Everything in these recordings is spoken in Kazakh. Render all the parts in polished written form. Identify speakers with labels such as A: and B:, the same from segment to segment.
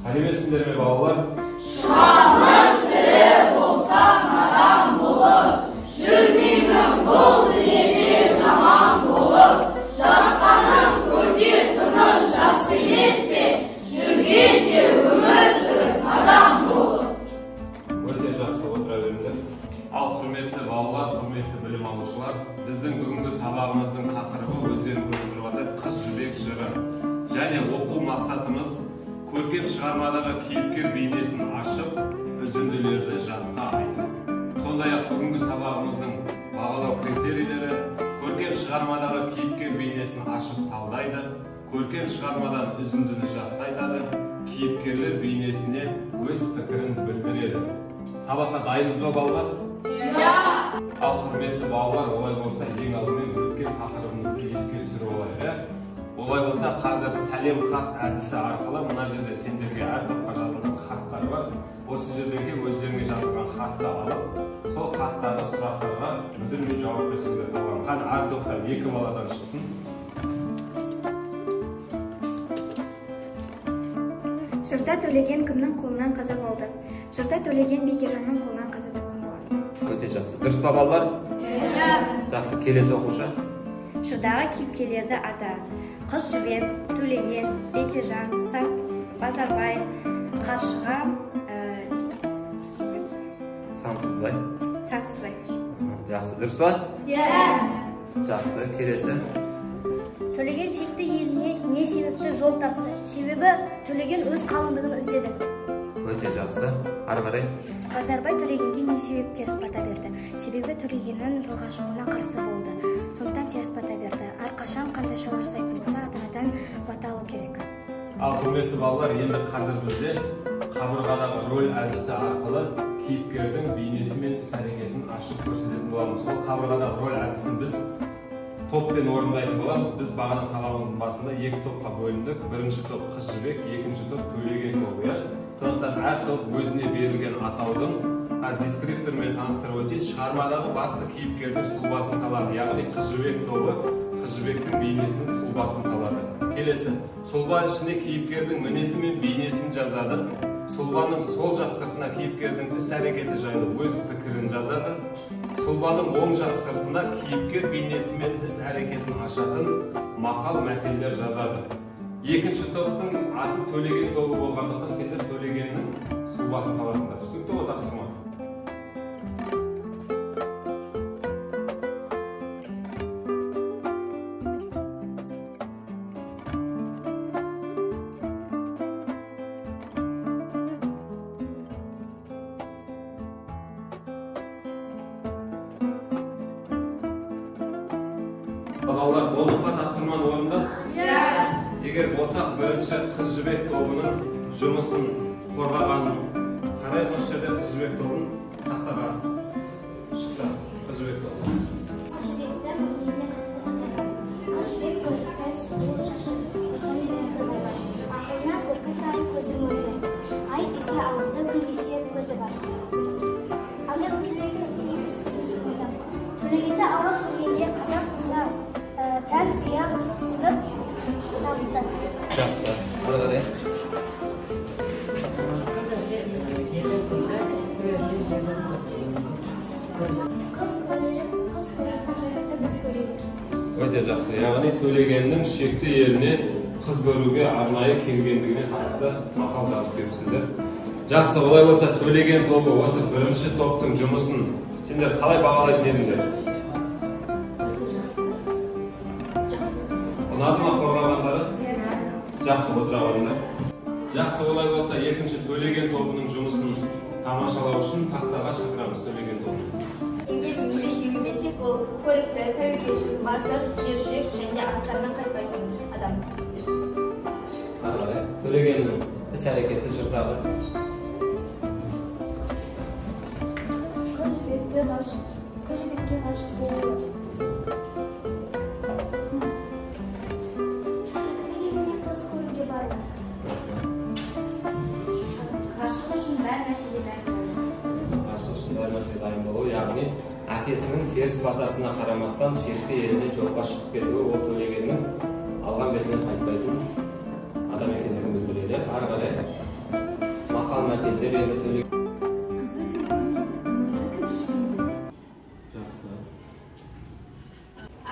A: Сәлеметсіздер ме, балалар?
B: Шамың тірі болса, надан болып, жүрмеймін бұл дүниеде жаман болып. Жатқаным көрге тыныш жақсы емес пе, жүргенше өмір сүріп надан болып.
A: Өте жақсы, отыра беріңдер. Ал құрметті балалар, құрметті білім алушылар, біздің бүгінгі сабағымыздың тақырыбы өздерің көріп тұрғандай Қыз Жібек жыры. Және оқу мақсатымыз көркем шығармадағы кейіпкер бейнесін ашып, үзінділерді жатқа айту. Сондай-ақ бүгінгі сабағымыздың бағалау критерийлері көркем шығармадағы кейіпкер бейнесін ашып талдайды, көркем шығармадан үзіндіні жатқа айтады, кейіпкерлер бейнесіне өз пікірін білдіреді. Сабаққа дайынбыз ба, балалар?
B: Иә!
A: Ал құрметті балалар, олай болса ең алдымен өткен тақырыбымызды еске түсіріп алайық, иә? Олай болса қазір сәлем хат әдісі арқылы мына жерде сендерге әр топқа жазылған хаттар бар. Осы жерден келіп өздеріңе жазылған хатты алып, сол хаттағы сұрақтарға мүдірмей жауап берсеңдер болған. Қане, әр топтан 2 баладан шықсын.
C: Жырда Төлеген кімнің қолынан қаза болды? Жырда Төлеген Бекежанның қолынан қаза тапқан болатын.
A: Өте жақсы. Дұрыс па, балалар?
C: Иә.
A: Жақсы, келесі оқушы.
C: Жырдағы кейіпкерлерді ата. Қыз Жібек, Төлеген, Бекежан, Сат, Базарбай, Қаршыға,
A: Сансызбай.
C: Сансызбай.
A: Жақсы, дұрыс па?
C: Иә.
A: Жақсы, келесі.
C: Төлеген шекті еліне не себепті жол тартты? Себебі Төлеген өз қалыңдығын іздеді.
A: Өте жақсы. Ары қарай.
C: Базарбай Төлегенге не себеп теріс бата берді? Себебі Төлегеннің жолға шығуына қарсы болды. Сондықтан теріс бата берді. Әрқашан қандай шаруа жасайтын болса, ата-анадан бата алу керек.
A: Ал құрметті балалар, енді қазір бізде қабырғадағы роль әдісі арқылы кейіпкердің бейнесі мен іс-әрекетін ашып көрсететін боламыз. Ол қабырғадағы роль әдісін біз топпен орындайтын боламыз. Біз бағана сабағымыздың басында 2 топқа бөліндік. Бірінші топ Қыз Жібек, екінші топ Төлеген тобы, иә? Сондықтан әр топ өзіне берілген атаудың дескриптормен таныстырып өтейін. Шығармадағы басты кейіпкердің сұлбасын салады. Яғни Қыз Жібек тобы Қыз Жібектің бейнесінің сұлбасын салады. Келесі, сұлба ішіне кейіпкердің мінезі мен бейнесін жазады. Сұлбаның сол жақ сыртына кейіпкердің іс-әрекеті жайлы өз пікірін жазады. Сұлбаның оң жақ сыртына кейіпкер бейнесі мен іс-әрекетін ашатын мақал мәтелдер жазады. Екінші топтың аты Төлеген тобы болғандықтан сендер Төлегеннің сұлбасын саласыңдар. Түсінікті ғой тапсырма? Балалар, болдық па тапсырманы орындап?
B: Иә.
A: Егер болсақ, бірінші Қыз Жібек тобының жұмысын қорғағанын қарайық. Осы жерде Қыз Жібек тобын тақтаға шықса, Қыз Жібек тобы.
D: Қыз Жібектің мінезіне қатысты сөз айтады. Қыз Жібек көрікті, сұлу, шашы ұзын көрікті болған. Ақылына көркі сай, көзі мөлдір. Ай десе аузы, күн десе көзі бар. Ал мен Қыз Жібектің істеген ісін айтамын. Төлегенді алғаш көргенде қазақ қызына тән ұяңдық сапты.
A: Жақсы. Ары қарай.
D: Қыз көрелік, қыз көрер тажайыпты біз көрелік.
A: Өте жақсы. Яғни Төлегеннің шекті еліне қыз көруге арнайы келгендігіне қатысты мақал жазып келіпсіздер. Жақсы, олай болса Төлеген тобы осы бірінші топтың жұмысын сендер қалай бағалайтын едіңдер? Ұнады ма қорғағандары? Жақсы, отыра қойыңдар. Жақсы, олай болса екінші Төлеген тобының жұмысын тамашалау үшін тақтаға шақырамыз Төлеген тобын.
E: Егер елестемесек, ол көрікті, тәуекелшіл, батыр, ержүрек және айтқанынан қайтпайтын адам.
A: Ары қарай. Төлегеннің іс-әрекеті жырдағы.
D: Қыз Жібекті ғашық, Қыз Жібекке ғашық болды. Шекті еліне қыз көруге бару.
C: Ғашық үшін бәр нәрсеге дайын болу.
A: Ғашық үшін бәр нәрсеге дайын болу, яғни әкесінің теріс батасына қарамастан шекті еліне жолға шығып кетуі ол Төлегеннің алған бетінен қайтпайтын адам екендігін білдіреді. Ары қарай. мәтелдер енді төле.
F: Қызды кім көрмейді, қымызды кім ішпейді.
A: Жақсы.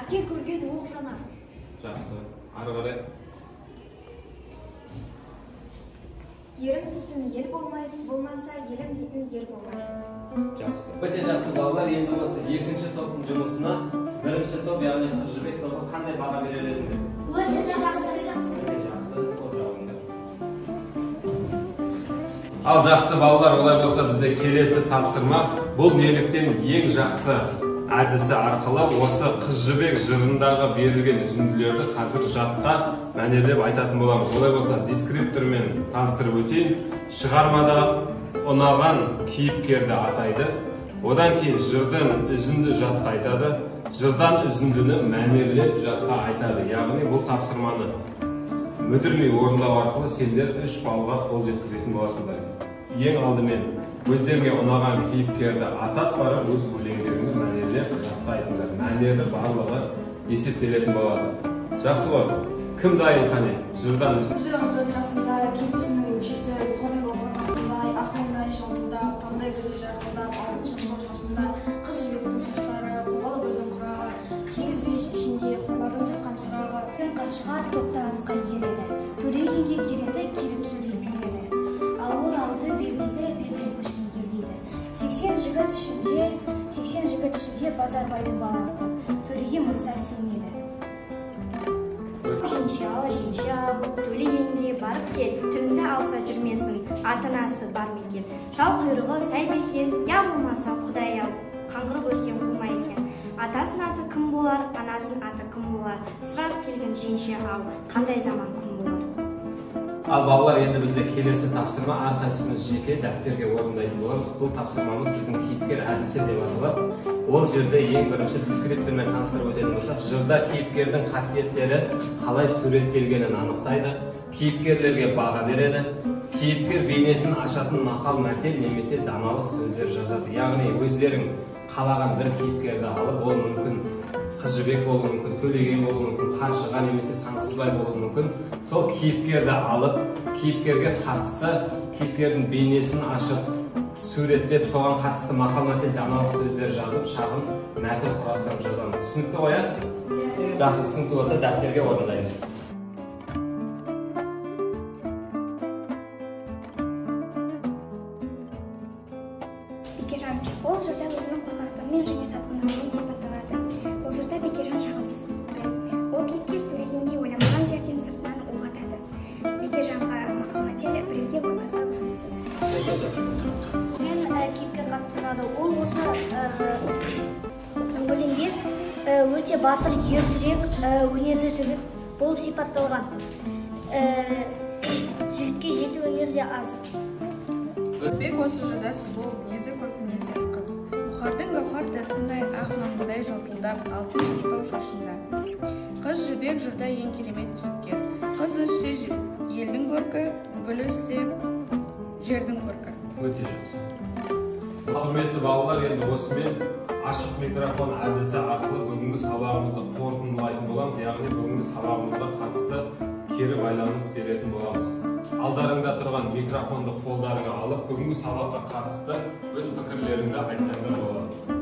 B: Әке көрген оқ жанар.
A: Жақсы. Ары қарай.
B: Ерім дейтін ел болмайды, болмаса елім дейтін ер болмайды.
A: Жақсы. Өте жақсы балалар, енді осы екінші топтың жұмысына бірінші топ, яғни Қыз Жібек тобы қандай баға берер едіңдер?
D: Өте жақсы.
A: Өте жақсы, отыра қойыңдар. Ал жақсы балалар, олай болса бізде келесі тапсырма бұл неліктен ең жақсы әдісі арқылы осы Қыз Жібек жырындағы берілген үзінділерді қазір жатқа мәнерлеп айтатын боламыз. Олай болса дескриптормен таныстырып өтейін. Шығармада ұнаған кейіпкерді атайды. Одан кейін жырдан үзінді жатқа айтады. Жырдан үзіндіні мәнерлеп жатқа айтады. Яғни бұл тапсырманы мүдірмей орындау арқылы сендер 3 баллға қол жеткізетін боласыңдар. Ең алдымен өздеріңе ұнаған кейіпкерді атап барып, өз өлеңдеріңді мәнерлеп жатқа айтыңдар. Мәнері барлығы есептелетін болады. Жақсы ғой. Кім дайын қане? Жырдан үзінді.
F: Жүзі 14 жасында, кебісінің өкшесі, бұқардың оқырмасындай, ақ маңдай жалтылдап, таңдай көзі жарқылдап, алтын шашбау шашында, Қыз Жібектің шаштары, қоғалы гүлдің құрағы, 8 бейіш ішінде қорлардың жаққан шырағы.
C: Бір қаршыға топта асқа ереді, Төлегенге келеді, келіп сөйлей береді. Ауыл алды бел дейді, белден көшкен ел дейді. 80 жігіт ішінде, 80 жігіт ішінде Базарбайдың баласы, Төлеген мырза сенеді. Жеңше ау, жеңше ау, Төлегенге барып кел, тіліңді алса жүрмесін, ата-анасы бар ма екен? Жал құйрығы сай ма екен, я болмаса құдай ау, қаңғырып өскен қу ма екен? Атасының аты кім болар, анасының аты кім болар? Сұрап келген жеңше ау, қандай заман күн болар?
A: Ал балалар, енді бізде келесі тапсырма әрқайсымыз жеке дәптерге орындайтын боламыз. Бұл тапсырмамыз біздің кейіпкер әдісі деп аталады. Ол жерде ең бірінші дескриптормен таныстырып өтетін болсақ, жырда кейіпкердің қасиеттері қалай суреттелгенін анықтайды, кейіпкерлерге баға береді, кейіпкер бейнесін ашатын мақал мәтел немесе даналық сөздер жазады. Яғни өздерің қалаған бір кейіпкерді алып, ол мүмкін Қыз Жібек болуы мүмкін, Төлеген болуы мүмкін, Қаршыға немесе Сансызбай болуы мүмкін. Сол кейіпкерді алып, кейіпкерге қатысты кейіпкердің бейнесін ашып, суреттеп, соған қатысты мақал мәтел даналық сөздер жазып, шағын мәтін құрастырып жазамыз. Түсінікті ғой, ә? Жақсы, түсінікті болса дәптерге орындаймыз.
D: Бекежан ол жырда өзінің қорқақтығымен және сатқындығымен сипатталады. Бұл жырда Бекежан жағымсыз кейіпкер. Ол кейіпкер Төлегенге ойламаған жерден сыртынан оқ атады. Бекежанға мақал мәтел біреуге қорқытпа өзін сөз.
C: Мен кейіпкер қатты ұнады. Ол осы өлеңде өте батыр, ер жүрек, өнерлі жігіт болып сипатталған. Жігітке жету өнер де аз.
F: Бек осы жырда сұлу, мінезі көп мінезі қыз. Бұхардың гауһар тасындай, ақ маңдай жалтылдап, алтын шашбау шашында. Қыз Жібек жырда ең керемет кейіпкер. Қыз өссе елдің көркі, гүл өссе жердің көркі.
A: Өте жақсы. Құрметті балалар, енді осымен ашық микрофон әдісі арқылы бүгінгі сабағымызды қорытындылайтын боламыз. Яғни бүгінгі сабағымызға қатысты кері байланыс беретін боламыз. Алдарыңда тұрған микрофонды қолдарыңа алып, бүгінгі сабаққа қатысты өз пікірлеріңді айтсаңдар болады.